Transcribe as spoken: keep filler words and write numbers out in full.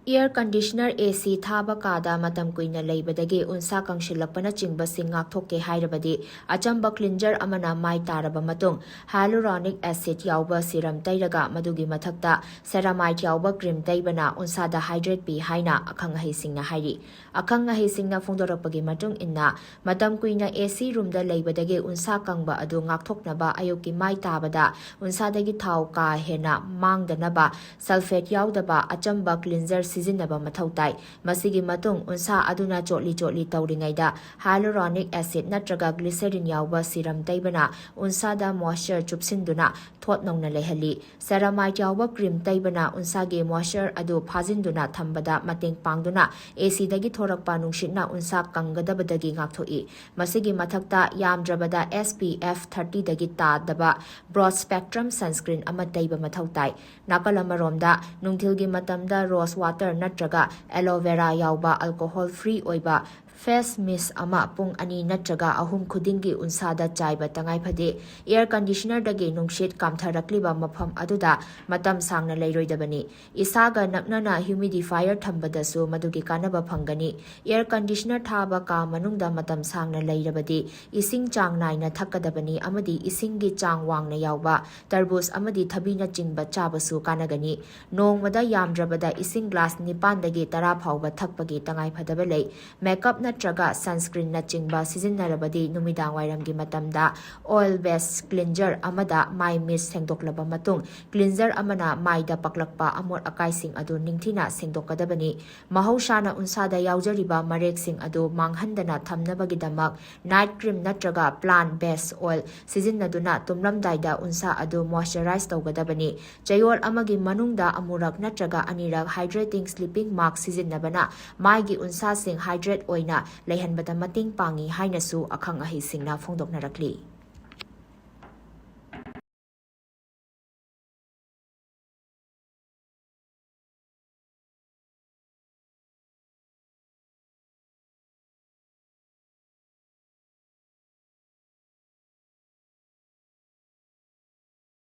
Air conditioner, AC ꯊꯥꯕ ꯀꯥꯗ ꯃꯇꯝ ꯀꯨꯏꯅ ꯂꯩꯕꯗꯒꯤ ꯎꯟꯁꯥ ꯀꯪꯁꯤꯜꯂꯛꯄꯅꯆꯤꯡꯕꯁꯤꯡ ꯉꯥꯛꯊꯣꯛꯀꯦ ꯍꯥꯏꯔꯕꯗꯤ, ꯑꯆꯝꯕ cleanser ꯑꯃꯅ ꯃꯥꯏ ꯇꯥꯔꯕ ꯃꯇꯨꯡ hyaluronic acid ꯌꯥꯎꯕ serum ꯇꯩꯔꯒ ꯃꯗꯨꯒꯤ ꯃꯊꯛꯇ ceramide ꯌꯥꯎꯕ cream ꯇꯩꯕꯅ ꯎꯟꯁꯥꯗ hydrate ꯄꯤ ꯍꯥꯏꯅ ꯑꯈꯪ ꯑꯍꯩꯁꯤꯡꯅ ꯍꯥꯏꯔꯤ꯫ ꯑꯈꯪ ꯑꯍꯩꯁꯤꯡꯅ ꯐꯣꯡꯗꯣꯔꯛꯄꯒꯤ ꯃꯇꯨꯡ ꯏꯟꯅ, ꯃꯇꯝ ꯀꯨꯏꯅ AC roomꯗ ꯂꯩꯕꯗꯒꯤ ꯎꯟꯁꯥ ꯀꯪꯕ ꯑꯗꯨ ꯉꯥꯛꯊꯣꯛꯅꯕ ꯑꯌꯨꯛꯀꯤ ꯃꯥꯏ ꯇꯥꯕꯗ ꯎꯟꯁꯥꯗꯒꯤ ꯊꯥꯎ ꯀꯥ ꯍꯦꯟꯅ ꯃꯥꯡꯗꯅꯕ sulphate ꯌꯥꯎꯗꯕ ꯑꯆꯝꯕ cleanser ꯁꯤꯖꯤꯟꯅꯕ ꯃꯊꯧ ꯇꯥꯏ꯫ ꯃꯁꯤꯒꯤ ꯃꯇꯨꯡ ꯎꯟꯁꯥ ꯑꯗꯨꯅ ꯆꯣꯠꯂꯤ ꯆꯣꯠꯂꯤ ꯇꯧꯔꯤꯉꯩꯗ hyaluronic acid ꯅꯠꯇ꯭ꯔꯒ glycerin ꯌꯥꯎꯕ serum ꯇꯩꯕꯅ ꯎꯟꯁꯥꯗ moisture ꯆꯨꯞꯁꯤꯟꯗꯨꯅ ꯊꯣꯠ ꯅꯧꯅ ꯂꯩꯍꯜꯂꯤ꯫ Ceramide ꯌꯥꯎꯕ cream ꯇꯩꯕꯅ ꯎꯟꯁꯥꯒꯤ moisture ꯑꯗꯨ ꯐꯥꯖꯤꯟꯗꯨꯅ ꯊꯝꯕꯗ ꯃꯇꯦꯡ ꯄꯥꯡꯗꯨꯅ ACꯗꯒꯤ ꯊꯣꯔꯛꯄ ꯅꯨꯡꯁꯤꯠꯅ ꯎꯟꯁꯥ ꯀꯪꯒꯗꯕꯗꯒꯤ ꯉꯥꯛꯊꯣꯛꯏ꯫ ꯃꯁꯤꯒꯤ ꯃꯊꯛꯇ ꯌꯥꯝꯗ꯭ꯔꯕꯗ SPF thirtyꯗꯒꯤ ꯇꯥꯗꯕ broad spectrum sunscreen ꯑꯃ ꯇꯩꯕ ꯃꯊꯧ ꯇꯥꯏ꯫ ꯅꯥꯀꯜ ꯑꯃꯔꯣꯝꯗ, ꯅꯨꯡꯊꯤꯜꯒꯤ ꯃꯇꯝꯗ rose water ꯅꯠꯇ꯭ꯔꯒ aloe vera ꯌꯥꯎꯕ alcohol free ꯑꯣꯏꯕ face mist ꯑꯃ ꯄꯨꯡ ꯑꯅꯤ ꯅꯠꯇ꯭ꯔꯒ ꯑꯍꯨꯝ ꯈꯨꯗꯤꯡꯒꯤ ꯎꯟꯁꯥꯗ ꯆꯥꯏꯕ ꯇꯉꯥꯏ ꯐꯗꯦ꯫ Air conditionerꯗꯒꯤ ꯅꯨꯡꯁꯤꯠ ꯀꯥꯝꯊꯔꯛꯂꯤꯕ ꯃꯐꯝ ꯑꯗꯨꯗ ꯃꯇꯝ ꯁꯥꯡꯅ ꯂꯩꯔꯣꯏꯗꯕꯅꯤ꯫ ꯏꯁꯥꯒ ꯅꯛꯅꯅ humidifier ꯊꯝꯕꯗꯁꯨ ꯃꯗꯨꯒꯤ ꯀꯥꯟꯅꯕ ꯐꯪꯒꯅꯤ꯫ Air conditioner ꯊꯥꯕ ꯀꯥ ꯃꯅꯨꯡꯗ ꯃꯇꯝ ꯁꯥꯡꯅ ꯂꯩꯔꯕꯗꯤ ꯏꯁꯤꯡ ꯆꯥꯡ ꯅꯥꯏꯅ ꯊꯛꯀꯗꯕꯅꯤ ꯑꯃꯗꯤ ꯏꯁꯤꯡꯒꯤ ꯆꯥꯡ ꯋꯥꯡꯅ ꯌꯥꯎꯕ ꯇꯔꯕꯨꯖ ꯑꯃꯗꯤ ꯊꯕꯤꯅꯆꯤꯡꯕ ꯆꯥꯕꯁꯨ ꯀꯥꯟꯅꯒꯅꯤ꯫ ꯅꯣꯡꯃꯗ ꯌꯥꯝꯗ꯭ꯔꯕꯗ ꯏꯁꯤꯡ glass ꯅꯤꯄꯥꯟꯗꯒꯤ ꯇꯔꯥ ꯐꯥꯎꯕ ꯊꯛꯄꯒꯤ ꯇꯉꯥꯏꯐꯗꯕ ꯂꯩ꯫ Makeup ꯅꯠꯇ꯭ꯔꯒ sunscreenꯅꯆꯤꯡꯕ ꯁꯤꯖꯤꯟꯅꯔꯕꯗꯤ ꯅꯨꯃꯤꯗꯥꯡꯋꯥꯏꯔꯝꯒꯤ ꯃꯇꯝꯗ oil based cleanser ꯑꯃꯗ ꯃꯥꯏ ꯃꯤꯠ ꯁꯦꯡꯗꯣꯛꯂꯕ ꯃꯇꯨꯡ, cleanser ꯑꯃꯅ ꯃꯥꯏꯗ ꯄꯛꯂꯛꯄ ꯑꯃꯣꯠ ꯑꯀꯥꯏꯁꯤꯡ ꯑꯗꯨ ꯅꯤꯡꯊꯤꯅ ꯁꯦꯡꯗꯣꯛꯀꯗꯕꯅꯤ꯫ ꯃꯍꯧꯁꯥꯅ ꯎꯟꯁꯥꯗ ꯌꯥꯎꯖꯔꯤꯕ ꯃꯔꯦꯛꯁꯤꯡ ꯑꯗꯨ ꯃꯥꯡꯍꯟꯗꯅ ꯊꯝꯅꯕꯒꯤꯗꯃꯛ night cream ꯅꯠꯇ꯭ꯔꯒ plant based oil ꯁꯤꯖꯤꯟꯅꯗꯨꯅ ꯇꯨꯝꯂꯝꯗꯥꯏꯗ ꯎꯟꯁꯥ ꯑꯗꯨ moisturize ꯇꯧꯒꯗꯕꯅꯤ꯫ ꯆꯌꯣꯜ ꯑꯃꯒꯤ ꯃꯅꯨꯡꯗ ꯑꯃꯨꯔꯛ ꯅꯠꯇ꯭ꯔꯒ ꯑꯅꯤꯔꯛ hydrating sleeping mask ꯁꯤꯖꯤꯟꯅꯕꯅ ꯃꯥꯏꯒꯤ ꯎꯟꯁꯥꯁꯤꯡ hydrate ꯑꯣꯏꯅ ꯂꯩꯍꯟꯕꯗ ꯃꯇꯦꯡ ꯄꯥꯡꯏ ꯍꯥꯏꯅꯁꯨ ꯑꯈꯪ ꯑꯍꯩꯁꯤꯡꯅ ꯐꯣꯡꯗꯣꯛꯅꯔꯛꯂꯤ꯫